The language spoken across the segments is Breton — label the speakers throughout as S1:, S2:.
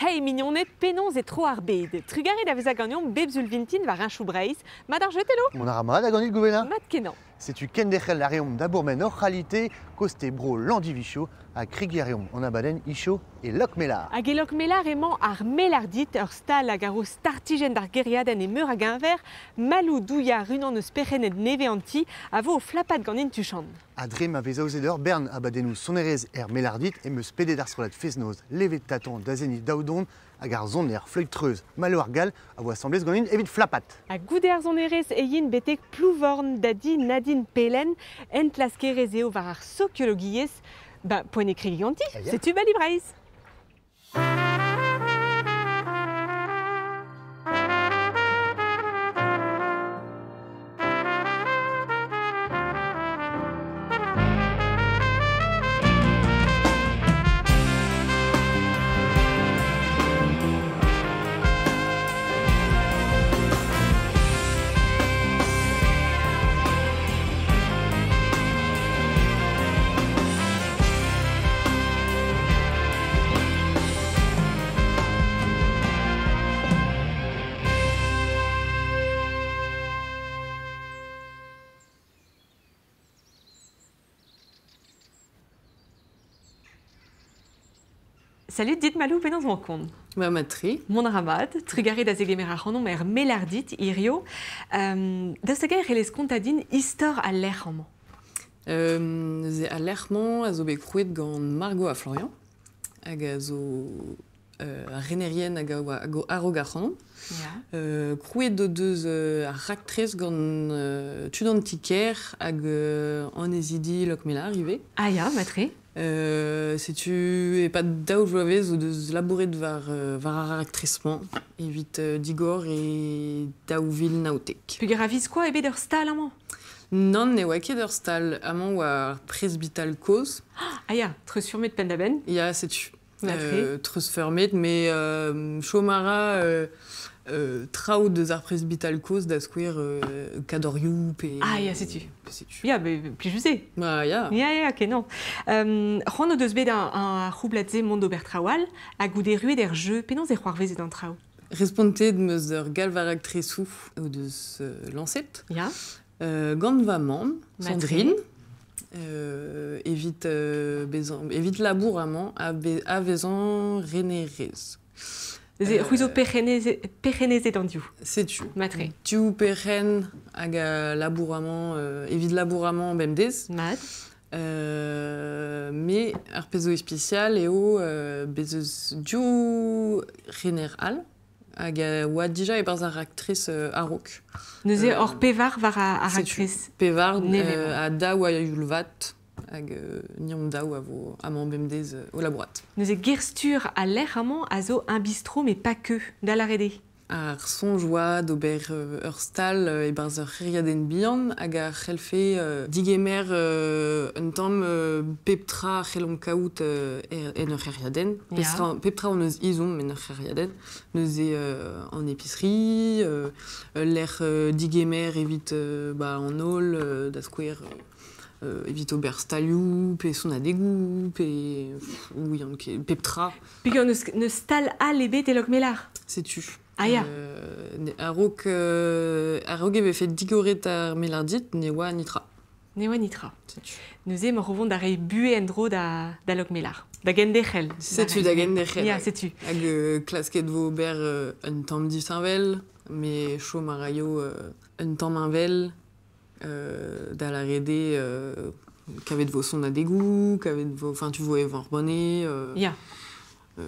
S1: Hey mignoned, penaos e tro ar bed. Trugarez da vezañ ganeomp bep sul vintin war Riñchoù Breizh. Mat ar jeu, Telo?
S2: Mont a ra mat hag an Gouvena.
S1: Mat kenañ.
S2: Setu kenderc'hel a reomp da bourmen hor c'halite, koste bro Landivicho ha kregiñ a reomp an abadenn Icho e Lokmelar.
S1: Hag e Lokmelar emañ ar Melardit, ur stal hag a ro startijenn d'ar gêriadenn e meur a geñver. Malou Douillard, unan eus perc'henned nevez an ti, a vo o flapat ganin tuchant.
S2: Ha dre ma vez aozet ur bern abadennoù sonerezh er Melardit em eus pedet ar strollad fest-noz Levet Tatan da seniñ daou don hag ar soner fleüt-treuz Malo ar Gall a vo asambles ganin evit flapat.
S1: Ha goude ar sonerezh e yin betek Plouvorn da di Nadine Pellen, enklaskerez eo war ar sokiologiezh. Ba, poent eo kregiñ ganti, setu Bali Breizh. Salut, dit Malou, penaos emañ kont?
S3: Ba mat-tre.
S1: Mont a ra mat, trugarez da zegemer ac'hanomp er Melardit hirio. Daoust hag-eñ e c'hellez kontañ din istor al lec'h amañ?
S3: Neuze al lec'h-mañ a zo bet krouet gant Margot ha Florian hag a zo ar renerien hag a oa a-raok ac'hanomp. Krouet o deus ar raktres gant tud an ti-kêr hag annezidi Lokmelar ivez.
S1: Ah ya, matre.
S3: Setu e-pad daou vloavezh o deus labouret war ar raktres-mañ evit digor e 2019.
S1: Peogwir a-viskoazh eo bet ur stal amañ?
S3: Nann, ne oa ket ur stal. Amañ oa ar presbital kozh.
S1: Ah ya, treuzfurmet penn-da-benn.
S3: Ya, setu.
S1: Matre.
S3: Treuzfeurmet, met chom a ra traoù deus ar presbital kozh, da skouer kadorioù pe...
S1: Ah ya, setu.
S3: Pe setu.
S1: Ya, mais plijus eo.
S3: Ba ya.
S1: Ya, ya, kenañ. C'hoant o deus bet ar c'houblad-se mont d'ober traoù all, ha goude erruet er jeu, penaos e c'hoarvezet an traoù?
S3: Respontet 'm eus ur galv ar raktresoù o deus lañset.
S1: Ya.
S3: Gant va mamm, Sandrine, evit bezañ evit labour amañ a vezañ renerez.
S1: Neuze, c'hwi zo perc'hennezed an div.
S3: Setu.
S1: Matre.
S3: Div perc'henn hag a labour amañ evit labour amañ bemdez.
S1: Mat.
S3: Me ar pezh zo ispisial eo bez eus div rener all hag a oa dija e-barzh ar raktres a-raok.
S1: Neuze hor pevar war ar raktres.
S3: Pevar ha daou a youl vat hag ni hon daou a vo amañ bemdez o labourat.
S1: Neuze ger-stur al lec'h amañ a zo un bistrot mais pas que, da lâret eo.
S3: Ar soñj oa d'ober ur stal e-barzh ur c'hêriadenn bihan hag a c'hellfe digemer un tamm pep tra a c'hellomp kaout en ur c'hêriadenn. Pep tra hon eus ezhomm en ur c'hêriadenn. Neuze an épicerie, ul lec'h digemer evit ba, an holl, da skouer evit ober stalioù pe sonadegoù pe ouian ket pep tra.
S1: Peogwir n'eus stal all ebet e Lokmelar.
S3: Setu.
S1: Ah ya.
S3: A-raok a-raok e vefe digoret ar Melardit, ne oa nitra.
S1: Ne oa nitra.
S3: Setu.
S1: Neuze emañ o vont da reiñ buhez en-dro da Lokmelar. Da genderc'hel.
S3: Setu da genderc'hel.
S1: Ya, setu.
S3: Hag klasket vo ober un tamm disheñvel, met chom a raio un tamm heñvel da lâret eo kavet vo sonadegoù, kavet vo, enfin tu vo evañ ur banne.
S1: Ya.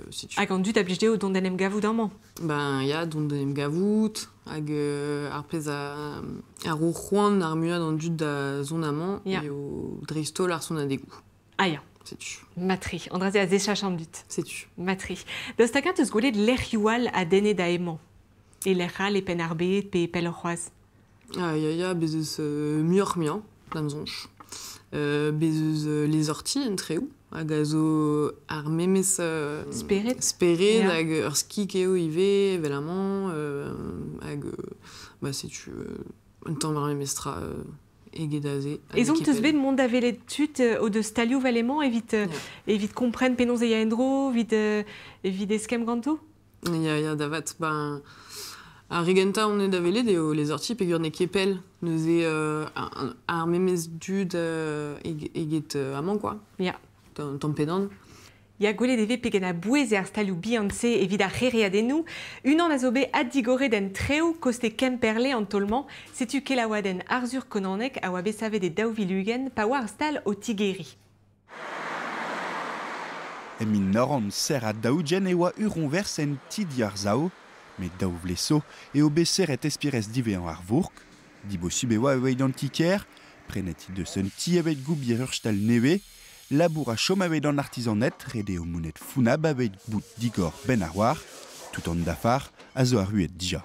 S3: Setu.
S1: Hag an dud a blij dezho dont d'en em gavout amañ.
S3: Ben ya, dont d'en em gavout, hag ar pezh a ro c'hoant ar muiañ d'an dud da zont amañ eo dreist-holl ar sonadegoù.
S1: Ah ya.
S3: Setu.
S1: Matre. An dra-se a zesach an dud.
S3: Setu.
S1: Matre. Daoust hag-eñ 'teus gwelet lec'hioù all a denne da emañ? E lec'h all, e Penn-ar-Bed pe pelloc'h c'hoazh?
S3: Ah ya, ya, bez eus muioc'h-muiañ, da'm soñj. Bez eus les orties entreoù hag a zo ar memes
S1: Spered.
S3: Spered hag ur skik eo ivez evel amañ hag bah setu un tamm ar memes tra eget aze.
S1: Ezhomm 'teus bet mont da welet tud o deus stalioù 'vel emañ evit, evit kompren penaos e ya en-dro, evit eskemm ganto?
S3: Ya, da vat. Ben, ar re gentañ on da welet eo les orti peogwir n'eo ket pell. Neuze ar memes dud eget amañ, quoi.
S1: Ya.
S3: Tamm pedan.
S1: Ya, gwelet e vez pegen a-bouez eo ar stalioù bihan-se evit ar c'hêriadennoù. Unan a zo bet addigoret en Treoù, koste Kemperle an taol-mañ. Setu kelaouadenn Arzhur Konaneg a oa bet savet e 2020 pa oa ar stal o tigeriñ.
S4: E 1947 e oa ur roñvers en ti diàr-sav, met daou vlez zo eo bet serret esperez diwezhañ ar vourk. Dibosubl e oa evit an ti-kêr, prenet he deus un ti evit gober ur stal nevez, labour a chom aveit an artizaned, ret eo monet founab aveit bout digor benn ar war, tout an dafar a zo arruet dija.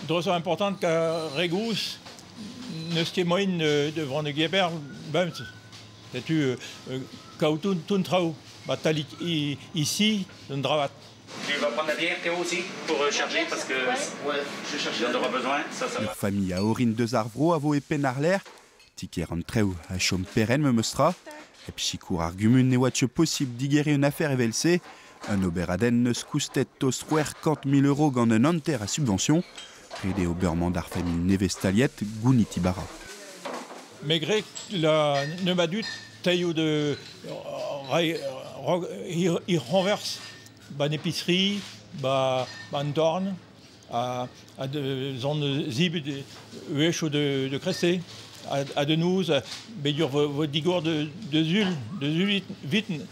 S5: Dra zo important ka re gozh n'eus ket moaien de vont e geber bemz. Setu kaout tout traoù. Ba talit ici, un dravat.
S6: Tu vas prendre la bière, Théo, aussi, pour recharger, parce que
S2: Ouais, je cherche.
S6: il en aura besoin. Ça
S4: Ur
S6: va.
S4: familh a orin deus ar vro a vo e penn ar lec'h, ti-kêr an Treoù a chom perc'henn memestra, hep sikour ar gumun ne oa ket posibl digeriñ un afer evel-se, un oberadenn neus koustet tost 600 000 euros gant un hanter a subvention, ret eo ober-mañ d'ar familh nevez-staliet gounit bara.
S5: Me grek la neumadut tailhoù de ir renverse ban épicerie, ba ban dorn, a de zon zib de uecho de Cressé, a de nous, bedur vo digor de zul viten.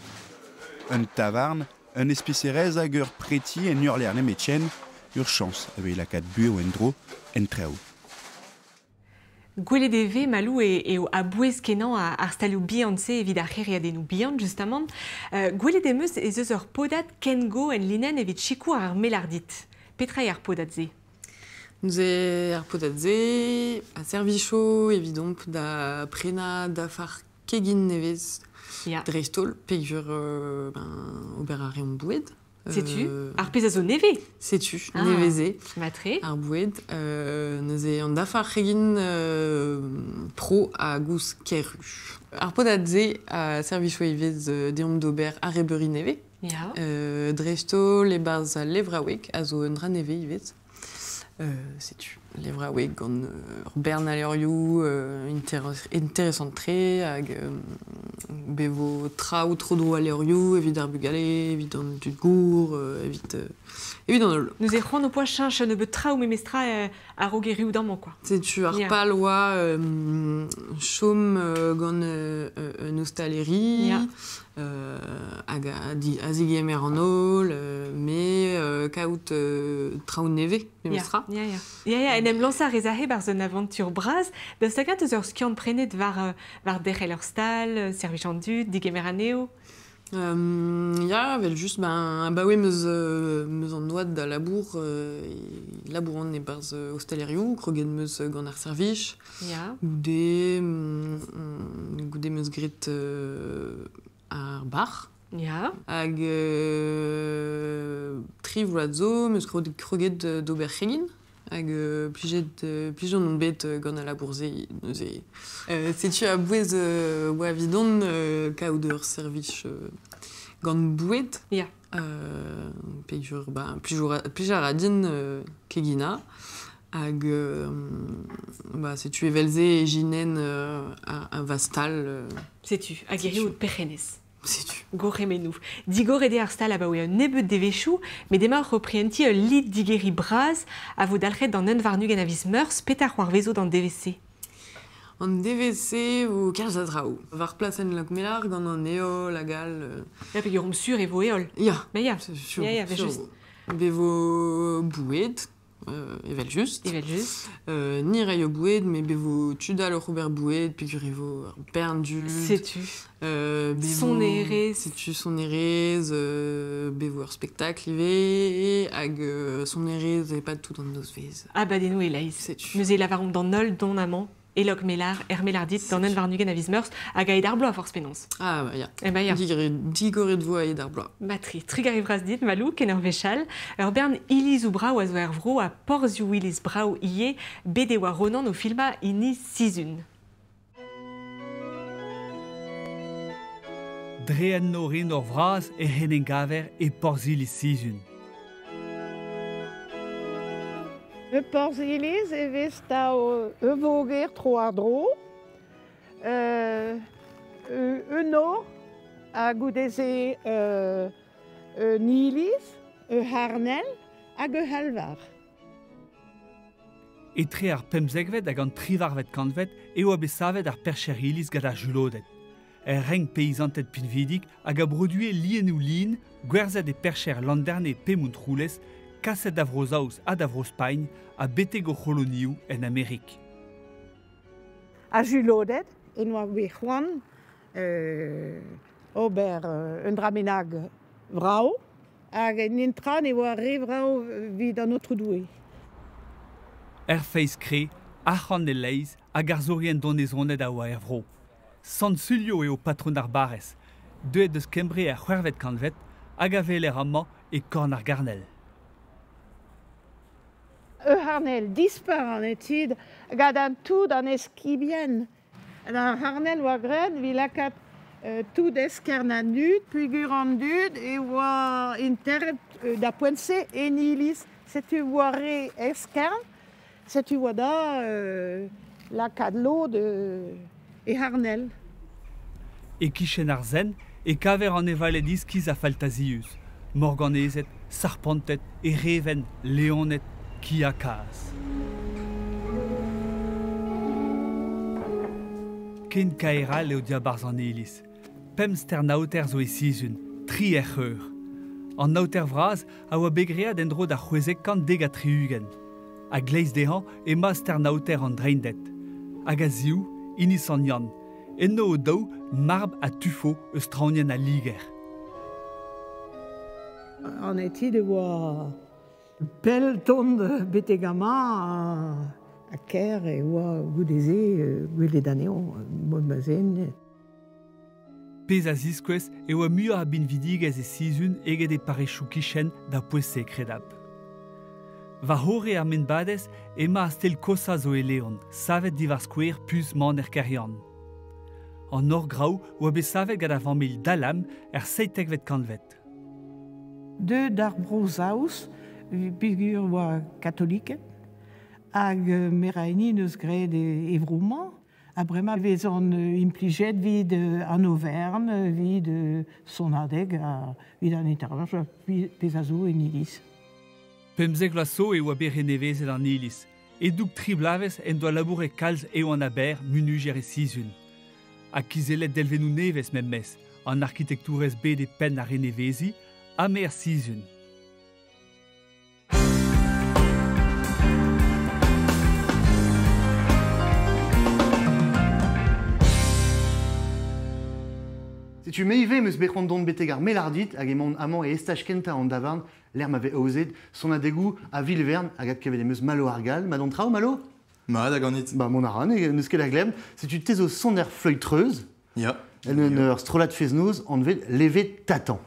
S4: Un tavarn, un espiserez hag ur preti en ur lec'h nemetken, ur chañs aveit lakaat buhez en-dro en Treoù.
S1: Gwelet e vez, Malou, eo a-bouez kenañ ar stalioù bihan-se evit ar c'hêriadennoù bihan, justamant. Gwelet em eus ez eus ur podad kengo en linenn evit sikour ar Melardit. Petra eo ar podad-se?
S3: Neuze ar podad-se a servicho evidomp da prenañ dafar kegin nevez.
S1: Ya.
S3: Dreist-holl, peogwir ben, ober a reomp boued.
S1: Setu, ar pezh a zo nevez.
S3: Setu,
S1: Ah.
S3: nevez eo.
S1: Matre.
S3: Ar boued. Neuze an dafar c'hegin pro a gouz kerru. Ar podad-se a servicho ivez deomp d'ober arrebeuri nevez.
S1: Ya.
S3: Dreist-holl e-barzh al levraoueg a zo un dra nevez ivez. Setu, levraoueg gant ur bern a levrioù interesant-tre hag bevo traoù tro-dro a levrioù evit ar bugale, evit an dud gour, evit an holl.
S1: Neuze c'hoant ho poa cheñch un nebeud traoù memestra a-raok erruout amañ, quoi.
S3: Setu ar
S1: Ya.
S3: pal oa chom gant un ostaleri,
S1: Ya.
S3: hag a zigemer an holl, me kaout traoù nevez, memestra.
S1: Ya. Ya, en em lañsañ a rez aze barzh un aventure bras, daoust hag eus ur skiant prenet war derc'hel ur stal, servij an dud, digemer anezho?
S3: Ya, evel just, ben, abaoe meus an oad da labour, labouran e-barzh ostalerioù, kroget meus gant ar servij.
S1: Ya.
S3: Goude meus graet ar bar.
S1: Ya.
S3: Hag tri vloaz zo, meus kroget d'ober c'hegin. Hag plijet on bet gant al labour-se neuze. Setu a-bouez oa evidon kaout ur servij gant boued.
S1: Ya.
S3: Peogwir, ben, plij a ra din keginañ. Hag ba, setu evel-se e jinen a va stal.
S1: Setu, hag
S3: Setu.
S1: eo perc'hennez.
S3: Setu.
S1: Gourc'hemennoù. Digor eo ar stal abaoe un nebeud devezhioù, met emaoc'h o prientiñ ul lid digeriñ bras a vo dalc'het d'an 21 a viz Meurzh, petra c'hoarvezo d'an devezh-se?
S3: An devezh-se vo kalz a draoù. War plasenn Lokmelar gant an heol hag all.
S1: Ya, peogwir omp sur e vo heol.
S3: Ya.
S1: Mais ya.
S3: C'est sûr,
S1: Ya, ya,
S3: sûr.
S1: juste.
S3: Be vo boued, evel just.
S1: Evel just.
S3: Ni raio boued, mais be vo tud all oc'h ober boued, peogwir e vo ur bern dud.
S1: Setu.
S3: Be vo
S1: Sonerezh.
S3: Setu sonerezh, be vo ur spektakl ivez, hag sonerezh e-pad tout an nozvezh.
S1: Abadennoù e-leizh.
S3: Setu.
S1: Neuze lavaromp d'an holl dont amañ. E lok melar, er melardit, d'an en varnugen a viz meurs, hag a ed ar bloaz forz penons.
S3: Ah, ba, ya.
S1: Eh ba, ya.
S3: Digoret vo a ed ar bloaz.
S1: Matri, trigare vras dit, Malou, ken ur vechal, ur bern iliz ou brao a zo er vro a porzioù iliz brao ie, bet e oa Ronan o filma ini sizun.
S7: Dre an norin ur vras e c'hen gaver e porzh iliz sizun.
S8: E porzh iliz e vez ta e voger tro ar dro, un or a goudeze un iliz, e harnel hag e halvar.
S7: Etre ar pemzekvet hag an trivarvet kantvet eo a bet savet ar percher iliz gant ar julodet. Er renk paysantet pinvidik hag a brodue lien ou lin, gwerzet e percher landerne pe Montroulez, kaset da Vro-Saoz ha da Vro-Spagn ha betek o c'holonioù en Amerik.
S8: A julodet, en oa bet c'hoant ober un dra bennak vrao, hag en intra ne oa re vrao evit an aotrou Doue.
S7: Er feiz kre, arc'hant e leiz hag arzourien donezonet a oa er vro. Sant Sulio eo patron ar barrez, deuet eus Kembre er c'hwec'hvet kantvet hag a weler amañ e korn ar garnel.
S8: E harnel dispar an etid gant an tout an eskibien. An harnel oa graet vi lakaat tout eskern an dud, pugur an dud, e oa interet da poent-se en iliz. Setu oa re eskern, setu oa da lakaat lod e harnel.
S7: E kichen ar zen, e kaver an evalet iskiz a faltazius. Morganezet, sarpantet, e reven, leonet, ki a kaz. Ken kaeral eo diabarzh an iliz. Pemp stern aoter zo e sizun, tri er c'heur. An aoter vras a oa begreat en-dro da 670. A gleiz dezhañ ema stern aoter an dreindet. Hag a ziv, hini Sant Yann. Enno o daou, marb ha tufo eus traoñienn a Liger.
S8: An etid e oa pell tont betek amañ a ker e oa goudeze gwelet anezho, mod ma zen.
S7: Pezh a ziskouez e oa muioc'h a binvidigezh e sizun eget e parrezioù kichen da pouez-se kredab. War c'horre ar menbadez ema ar stel kosañ zo e Leon, savet diwar skouer puz man er Kerian. An orgraou oa bet savet gant ar familh Dalam er 17vet kantvet.
S8: Deuet d'ar Bro-Saoz, peogwir oa katoliket, hag meraini neus graet e vro-mañ. Ha bremañ vez an implijet evit an Auvergne, evit sonadeg, evit an intervention, pezh a zo en iliz.
S7: Pemzek vloaz zo e oa bet renevezet an iliz. E-doug tri bloavezh en doa labouret kalz eo an aber munujer e sizun. Ha kizellet delvennoù nevez memes, an arkitektourez bet e penn ar renevezi, ha me er sizun.
S2: Setu me ivez meus bet c'hoant dont betek ar melardit hag emaon amañ e estaj kentañ an davarn l'er ma vez aozet son adegoù a Vilvern hag adkevet em eus Malo ar Gall. Ma dont traoù, Malo?
S9: Mat hag an it.
S2: Ba mont a ran, n'eus ket a glemm. Setu te zo son er fleutreuz.
S9: Ya.
S2: En un ur strollad feznoz anvet Levet Tatan.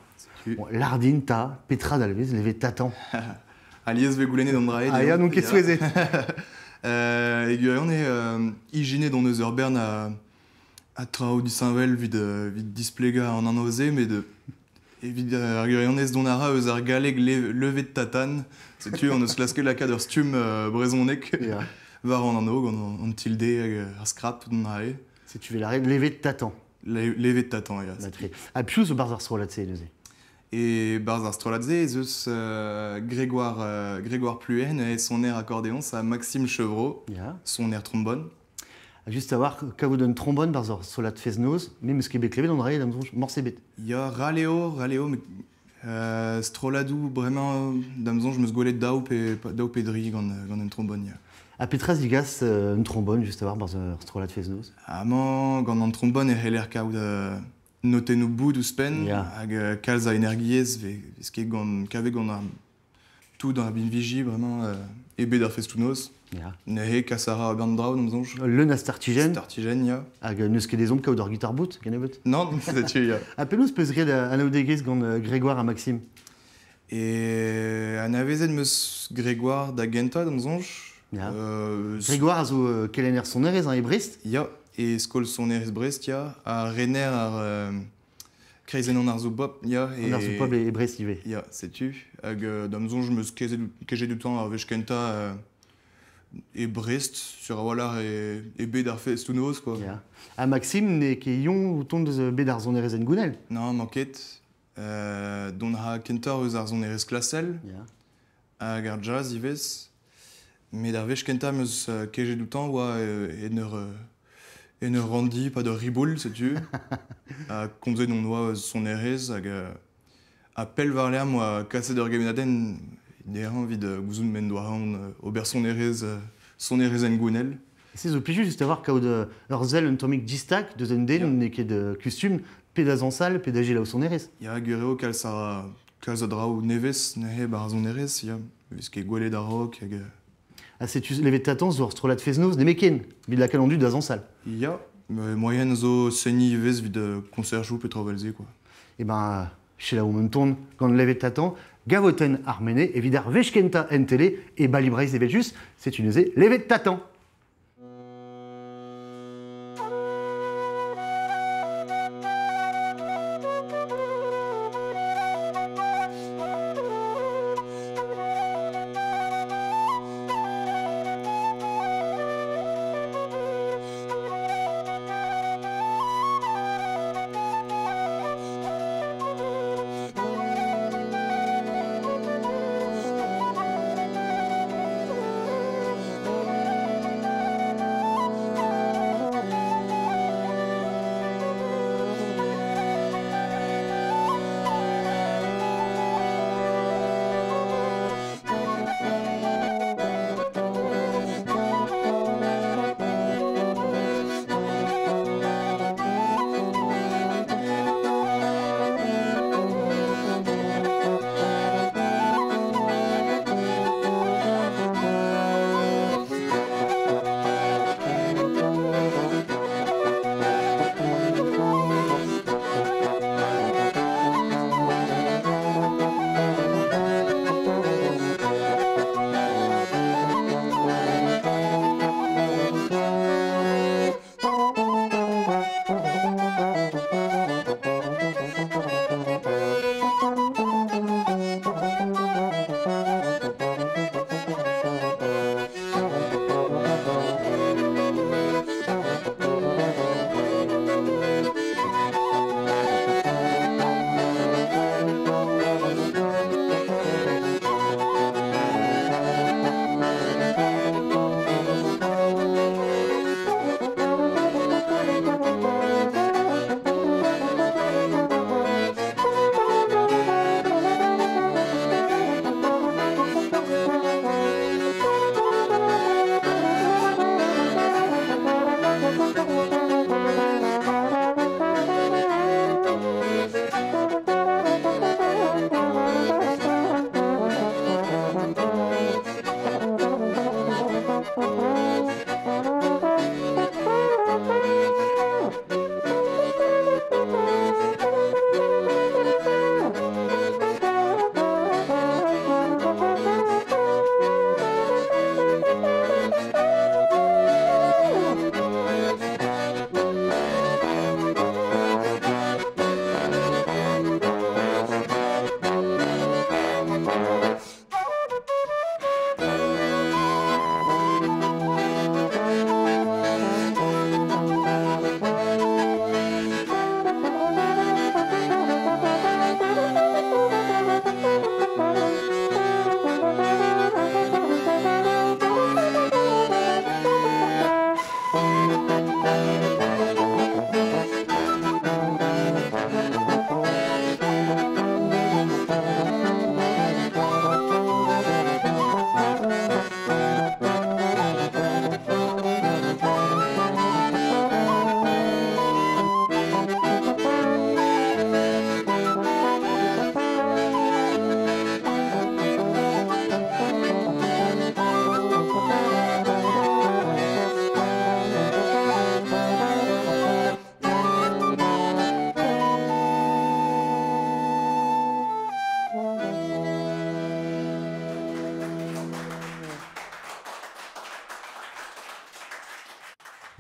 S2: Bon, lardin ta, petra dalvez, Levet Tatan.
S9: Alies ve goulennet an draet.
S2: Ah ya, non ket souezhet.
S9: E gwirion eo ijinet on eus ur bern a traoù disheñvel evit displegañ an anv-se, met evit ar gwirionez dont a ra eus ar galleg levet tatan. Setu on eus klasket lakaat ur stumm brezhonek war an anv gant an tilde hag ar skrap dont a rae.
S2: Setu vel ar levet tatan.
S9: Levet tatan, ya.
S2: Ha piv zo barzh ar strollad-se neuze?
S9: E barzh ar strollad-se ez eus Grégoire Pluen e soner accordéon, ha Maxime Chevreau, soner trombone.
S2: Just a war, kavout un trombone barzh ar strollad feznoz, me meus ket bet klevet an draet am soñj morse bet.
S9: Ya, raleo, met strolladoù bremañ da'm soñj meus gwelet daou pe dri gant un trombone, ya.
S2: Ha petra zigas un trombone just a war barzh ar strollad feznoz?
S9: Amañ, gant an trombone e c'heller kaout notennoù boud ouzhpenn, hag kalz a energiezh vez ket gant kavet gant ar tout ar binviji bremañ e bet ar festoù-noz.
S2: Ya.
S9: Neuze kas a ra bern draoù, d'am soñj.
S2: Leun a startijenn.
S9: Startijenn, ya.
S2: Hag n'eus ket ezhomm kaout ur gitar bout, kennebeut.
S9: Non, setu, ya.
S2: Ha penaos peus graet anaoudegezh gant Grégoire ha Maxime?
S9: E anavezet 'm eus Grégoire da gentañ, d'am soñj.
S2: Ya. Grégoire a zo kelenner sonerezh hein, e Brest.
S9: Ya, e skol sonerezh Brest, ya. Ha rener ar kreizenn an arzoù pop, ya.
S2: An arzoù pop e Brest ivez.
S9: Ya, setu. Hag d'am soñj 'm eus kejet outañ ar wech kentañ e Brest, sur a-walc'h e bed ar festoù-noz, quoi.
S2: Ya. Ha Maxime n'eo ket yon o tont deus bed ar sonerezh hengounel.
S9: Non, mañ ket. Dont a ra kentoc'h eus ar sonerezh klasel.
S2: Ya.
S9: Hag ar jazz ivez. Met ar wech kentañ 'm eus kejet outañ oa en ur ranndi, pas d'ur riboul, setu. Ha komzet hon oa eus sonerezh hag ha pell war-lerc'h 'm boa kaset ur gemennadenn dezhañ evit gouzout m'en doa c'hoant ober sonerezh sonerezh hengounel.
S2: Se zo plijus just a-walc'h kaout ur sell un tammig distag deus un den n'eo ket kustum pe da zañsal pe da selaou sonerezh.
S9: Ya, gwir eo kalz a draoù nevez neuze 'ba ar sonerezh, ya. Vez ket gwelet a-raok hag...
S2: Ha setu levet tatañ zo ur strollad fest-noz nemetken, evit lakaat an dud da zañsal.
S9: Ya, moaien zo seniñ ivez evit koñserjoù pe traoù evel-se, quoi.
S2: Eh ben, selaouomp un ton gant levet tatañ, gavotenn ar mene evit ar wech kentañ en tele e Bali Breizh evel-just, setu neuze levet tatañ.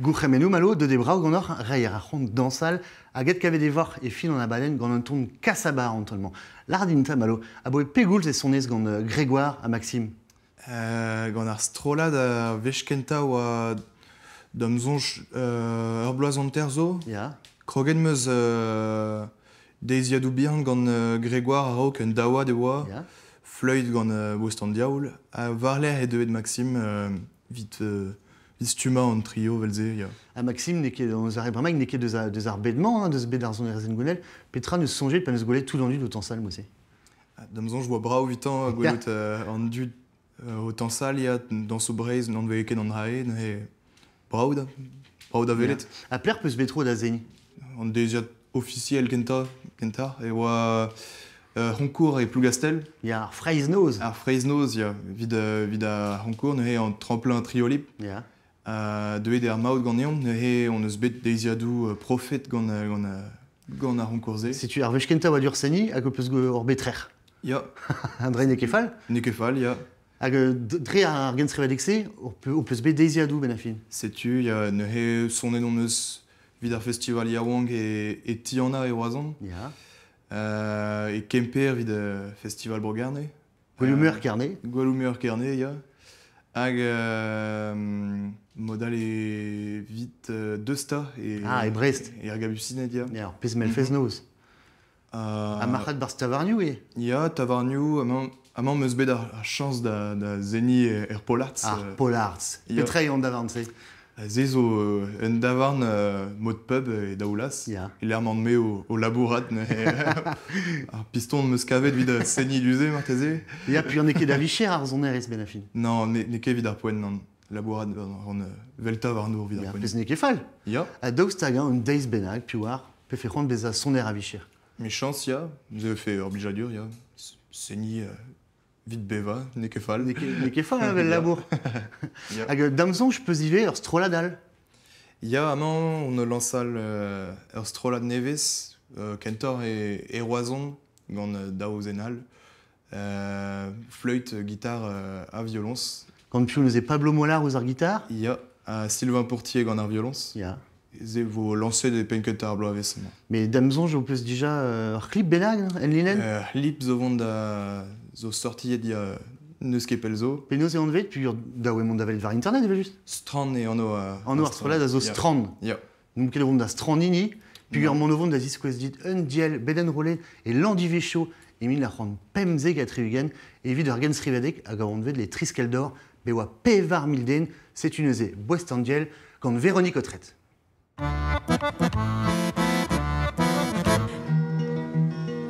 S2: Gourc'hemennoù Malo, deut eo brav ganeoc'h reiñ ar c'hont dañsal hag et kavet e voc'h e fin an abadenn gant un ton Kasaba an taol-mañ. Lâr din 'ta Malo, aboe pegoulz e sonez gant Grégoire ha Maxime?
S9: Gant ar strollad ar wech kentañ oa da'm soñj ur bloaz hanter zo.
S2: Ya.
S9: Kroget 'm eus deiziadoù bihan gant Grégoire a-raok un daouad e oa.
S2: Ya.
S9: Fleüt gant Boest an Diaoul. Ha war-lerc'h eo deuet Maxime evit stummañ an trio evel-se, ya.
S2: Ha Maxime n'eo ket eus ar re bremaik, n'eo ket deus, deus ar bed-mañ, hein, deus bed ar sonerezh hengounel. Petra n'eus soñjet pa n'eus gwelet tout an dud o tañsal mod-se?
S9: Da'm soñj oa brav evitañ gwelout an dud o tañsal, ya, dañsoù Breizh n'anveze ket an dra-se, neuze brav da, brav da welet.
S2: Ha pelec'h peus bet tro da seniñ?
S9: An deiziad ofisiel kentañ, kentañ e oa C'honkour e Plougastell.
S2: Ya, ar Freiznoz.
S9: Ar Freiznoz, ya, evit, evit ar c'honkour, neuze an tremplin Triolip.
S2: Ya.
S9: Deuet eo ar maout ganeomp, neuze hon eus bet deiziadoù profet gant, gant, gant ar c'honkour-se.
S2: Setu ar wech kentañ oa dur seniñ hag ho peus ur bet trec'h.
S9: Ya.
S2: An dra n'eo ket fall.
S9: N'eo ket fall, ya.
S2: Hag dre ar genstrivadeg-se, ho peus bet deiziadoù benn ar fin.
S9: Setu, ya, neuze sonet hon eus evit ar festival yaouank e, e Tiana e Roazhon.
S2: Ya.
S9: E Kemper evit festival Bro-Gerne.
S2: Gwelumeur Kerne.
S9: Gwelumeur Kerne, ya. Hag mod all evit Deusta e,
S2: ah, e Brest.
S9: E ar Gabusined, ya.
S2: Ya, ur pezh mell fest-noz. Ha marc'had barzh tavarnioù eo?
S9: Ya, tavarnioù, amañ, amañ 'm eus bet ar chañs da, da seniñ er Polartz.
S2: Ar Polartz. Petra eo an davarn-se?
S9: Se zo un davarn mod pub e Daoulaz.
S2: Ya.
S9: E-lec'h m'emaon-me o labourat neuze. Ar piston 'm eus kavet evit seniñ du-se marteze.
S2: Ya, puis n'eo ket da vicher ar sonerezh benn ar fin.
S9: Non, n'eo ket evit ar poent, nann. Labourat ran 'vel tavarnour evit ar poent.
S2: Pezh n'eo ket fall.
S9: Ya.
S2: Ha daoust hag-eñ un deiz bennak, piv oar, pefe c'hoant bezañ soner a vicher?
S9: Mechañs, ya. Se fait ur blijadur, ya. Seniñ Vit bevañ, n'eo ket fall.
S2: N'eo ket, ket fall, hein, vel labour. Hag da'm soñj peus ivez ur strollad all.
S9: Ya, amañ, on a lañsal ur strollad nevez, kentoc'h e, e Roazhon, gant daou zen all. Fleüt, gitar ha violoñs.
S2: Gant piv neuze Pablo Mollard ouzh ar gitar?
S9: Ya, ha Sylvain Pourtier gant ar violoñs.
S2: Ya.
S9: Se vo lañset e penn-kentañ ar bloavezh amañ.
S2: Mais da'm soñj ho peus dija ur clip bennak en linenn?
S9: Ur clip zo vont da zo sortiet ya n'eus ket pell zo.
S2: Penaos eo anvet peogwir dav eo mont da welet war internet evel-just?
S9: Strand eo anv ar
S2: Anv ar strollad a zo Strand.
S9: Ya.
S2: N'omp ket o vont da Strandini, peogwir mont o vont da ziskouez dit un diell bet enrollet e Landivizio e 1975 evit ur genstrivadeg hag a anvet les Triskell d'Or, bet oa 4000 den, setu neuze boest an diell gant Véronique Autret.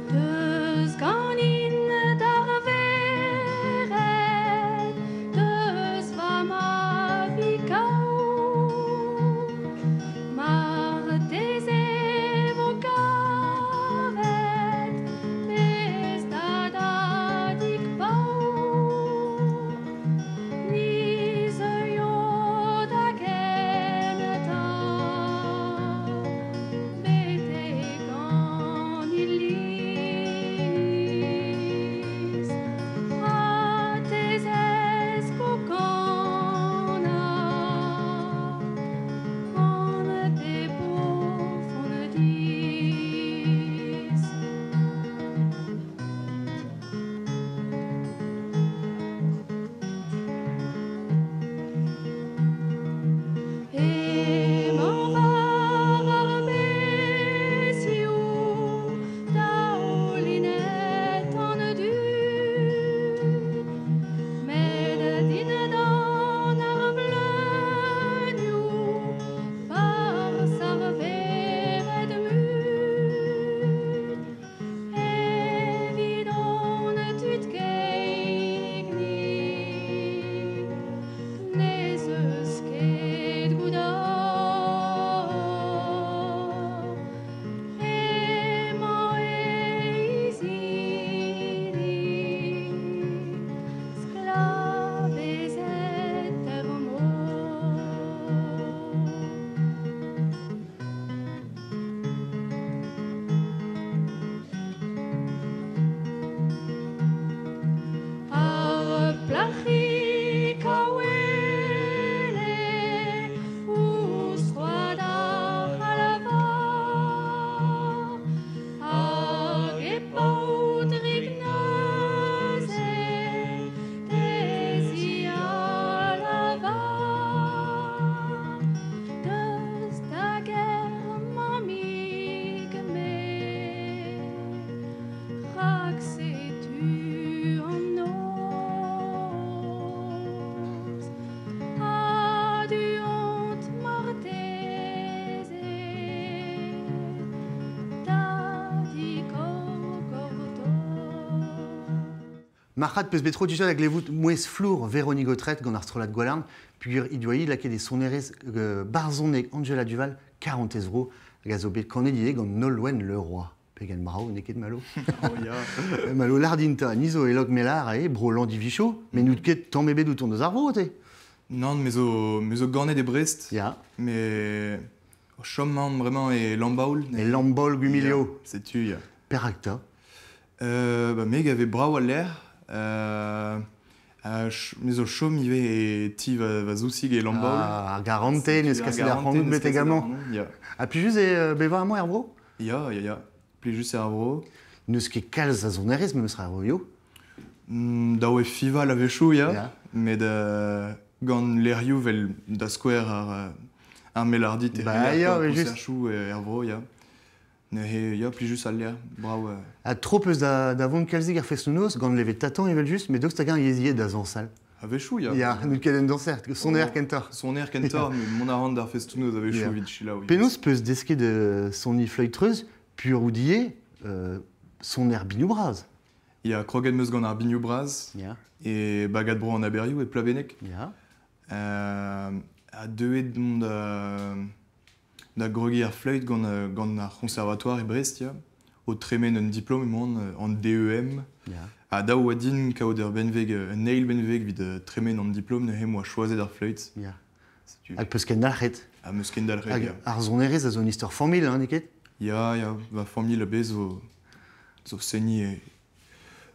S10: Deus ganin d'ar vered, deus va mabig aour. Marteze vo kavet bez da dadig paour. Ni zeuio da gentañ.
S2: Marc'had peus bet tro dija da glevout mouezh flour Véronique Autret gant ar strollad Gwalarn, pugur he doa hi lakaet e sonerezh barzhoneg Angela Duval 40 vro hag a zo bet kanet ivez gant Nolwenn Leroy. Pegen brav, n'eo ket Malo?
S9: Oh ya.
S2: Malo lardinta, ni zo e Lok-Melar eo, bro Landivicho, met n'out ket tamm ebet out deus ar vro, te?
S9: Nann, me zo ganet e Brest.
S2: Ya.
S9: Mais o chom mañ bremañ e Lambaol.
S2: E Lambaol Gwimilio.
S9: Ya, setu, ya.
S2: Perak 'ta?
S9: Ba me gave brav al lec'h. Ha me zo chom ivez e ti va zousig e Lambaol.
S2: Ah, ar garante, n'eus kaset ar c'hanout betek amañ.
S9: Ya.
S2: Ha plijus eo bevañ amañ er vro?
S9: Ya. Plijus eo ar vro.
S2: N'eus ket kalz a sonerezh memes ra er vro.
S9: Dav eo fival a-wechoù, ya. Met gant lec'hioù vel da skouer ar Melardit e
S2: Ba ya, evel-just.
S9: konserchoù er vro, ya. Neuze, ya, plijus al lec'h, brav.
S2: Ha tro peus da vont kalzik er festoù-noz, gant levet tatañ evel-just, met daoust hag-eñ yezhiet da zañsal?
S9: A-wechoù, ya.
S2: Ya, n'out ket un dañser, soner kentoc'h.
S9: Soner kentoc'h, met mont a ran d'ar festoù-noz a-wechoù evit selaou.
S2: Penaos peus desket soniñ fleüt-treuz, pur out ivez, soner binioù bras?
S9: Ya, kroget 'm eus gant ar binioù bras.
S2: Ya.
S9: E bagad bro an Aberioù e Plabenneg.
S2: Ya.
S9: Ha deuet on da gregiñ ar fleüt gant ar c'hoñservatoar e Brest, ya. O tremen un diplom emaon, an DEM.
S2: Ya.
S9: Ha dav oa din kaout ur benveg, un eil benveg evit tremen an diplom, neuze 'm boa choazet ar fleüt.
S2: Ya.
S9: Setu.
S2: Hag peus kendalc'het?
S9: Ha 'm eus kendalc'het,
S2: Hag
S9: ya.
S2: ar sonerezh a zo un istor familh, hein, n'eo ket?
S9: Ya, va familh a-bezh zo seniñ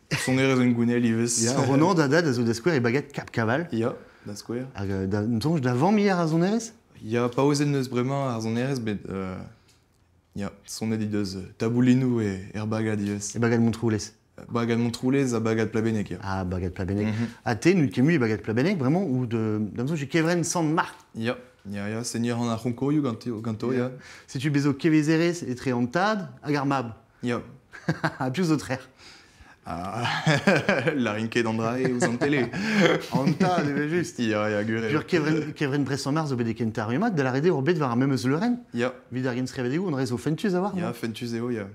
S9: e sonerezh hengounel ivez.
S2: Ya, Ronan da dad a zo da skouer e bagad Cap Caval.
S9: Ya, da skouer.
S2: Hag da soñj da vamm ivez ar sonerezh?
S9: Ya, paouezet n'eus bremañ ar sonerezh, met ya, sonet he deus taboulinoù er bagad ivez.
S2: E bagad Montroulez?
S9: Bagad Montroulez ha bagad Plabenneg, ya.
S2: Ah, bagad Plabenneg. Ha te, n'out ket mui e bagad Plabenneg, bremañ, ou de, da'm soñj e kevrenn Sant-Mark?
S9: Ya, seniñ a ran ar c'honkourioù ganto, ya.
S2: Setu bez zo kevezerezh etre an tad hag ar mab.
S9: Ya.
S2: Ha piv zo trec'h?
S9: Ah, lârin ket an dra eo ouzh an tele.
S2: An tad, evel-just.
S9: Ya, gwir eo.
S2: Pur kevrenn Brest-Sant-Mark zo bet e kentañ rummad, da lâret eo ur bet war ar memes leurenn.
S9: Ya.
S2: Evit ar genstrivadegou, an dra zo fentus a-walc'h,
S9: Ya,
S2: non?
S9: fentus eo, ya.